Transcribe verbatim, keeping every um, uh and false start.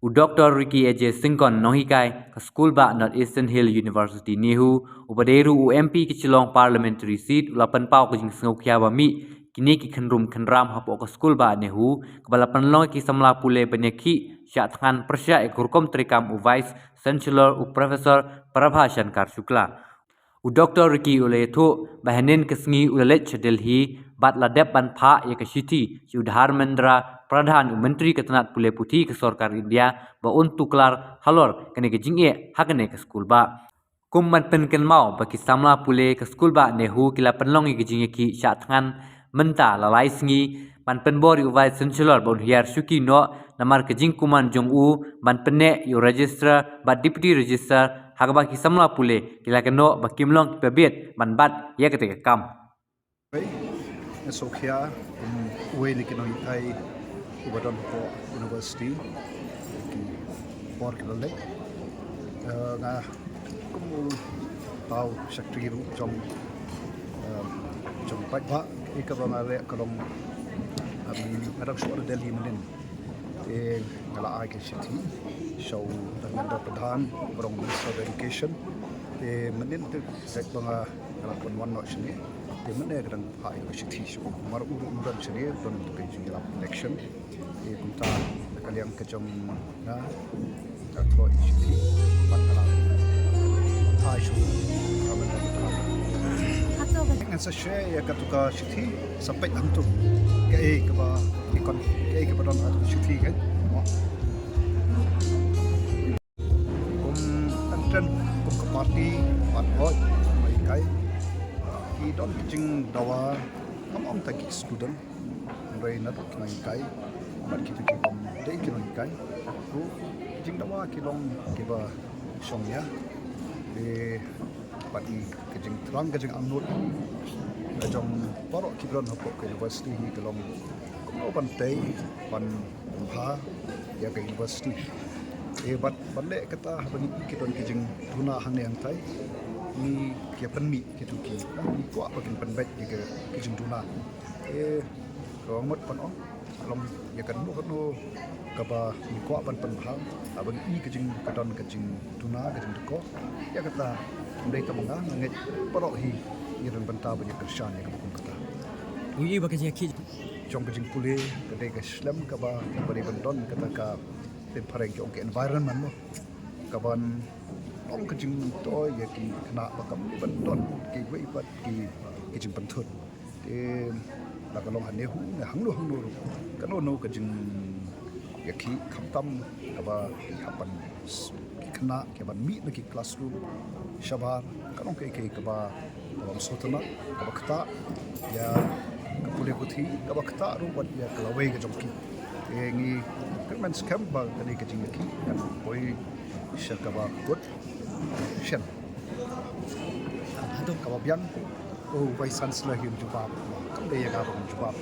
U Doctor Ricky A J Syngkon, nonghikai ka Skulbah North Eastern Hill University, NEHU, uba dei ruh u M P ka Shillong Parliamentary Seat, u la pynpaw ka jingsngewkhia ba mih kine ki khynrum khynram hapoh ka Skulbah NEHU, kaba la pynlong ïa ki samla pule ban ïakhih shah thngan pyrshah ïa ka rukom treikam u Vice Chancellor, u Professor Prabha Shankar Shukla. U Doctor Ricky u la ïathuh ba hynnin ka sngi u la leit sha Delhi bad la dep ban phah ïa ka shithi sha u Dharmendra Pradhan, u Myntri ka tnat pule puthi ka sorkar India, ba un tuklar halor kane ka jingeh ha kane ka Skulbah. Kum ban pynkynmaw ba ki samla pule ka Skulbah NEHU ki la pynlong ïa ka jingïakhih shah thngan mynta la lai sngi ban pynbor ïa u Vice Chancellor ba un hiar shuki noh namar ka jingkuman jong u ban pynneh ïa u Registrar bad Deputy Registrar, ha kaba ki samla pule ki la kynnoh ba kim long kiba bieit ban bat ïa kata ka kam. Nga sngewkhia kum uwei na ki nonghikai uba don hapoh university ki por ki la leit. Eh, nga kum u tau shakri ruh jong, eh, jong paidbah, ïa kaba nga leh ka long, um, nga dang shu ot ha Delhi mynnin. Te nga la ai ka shithi sha u Dharmendra Pradhan, uba long Minister of Education. Te mynnin te sait ba nga la pynwan noh shane. Te mynne ka dang phah ïa ka shithi sha u. Namar u ruh u don shane, don ka jingïalap election. Te kumta na ka liang ka jong nga, nga thoh ïa ka shithi bad nga la phah sha u Dharmendra Pradhan. Hato ka Ngan sa share ïa katu ka shithi sa peit hangtu kaei kaba ki kon, kaei kaba don ha ka shithi, kan. Kum, kan tren kum ka party bad hoi, kum ka hikai, ki don ki jingdawa, kam ong tang ki student, hynrei naduh ki nonghikai bad kito ki bym dei ki nonghikai ruh, ki jingdawa ki long kiba shongnia. Te bad ngi, ka jingthrang, ka jingangnud ka jong baroh ki bun hapoh ka university hi ka long kumno ban tei ban pynbha ïa ka university. Eh, bad ban leh kata, haba ngi i ki don ki jingduna hangne hangtai, ngi ïa pynmih kito ki, ngi kwah ba kin pynbeit ïa ka, ki jingduna. Eh, ka mut ban ong, ka long ïa kano kano kaba ngi kwah ban pynbha, haba ngi i ka jing, ka don ka jingduna, ka jingdukor, ïa kata, ym dei tang ma nga, nga ngeit baroh hi ngi don bynta ban ïa kyrshan ïa kaba kum kata. Ngi i ba ka jingïakhih jong ka jingpule ka dei ka slem kaba, kaba dei ban don kata ka, pynphareng ki ong ka environment mo, kaban long ka jingtoi ïa ki khynnah ba kam dei ban don kiwei pat ki, ki jingpynthut. Te la ka long ha NEHU ne hangno hangno ruh, kano kano ka jingïakhih, khamtam kaba ki hap ban s-, ki khynnah ki ban mih na ki classroom shabar, ka long kaei kaei kaba, kaba sngewtynnat, kaba ktah ïa ka pule puthi, kaba ktah ruh wat ïa ka lawei ka jong ki. Te ngi kyrmen skhem ba kane ka jingïakhih kan poi sha kaba kut shen. Haduh kaba biang, u Vice Chancellor hi un jubab, kam dei ïa nga ban jubab.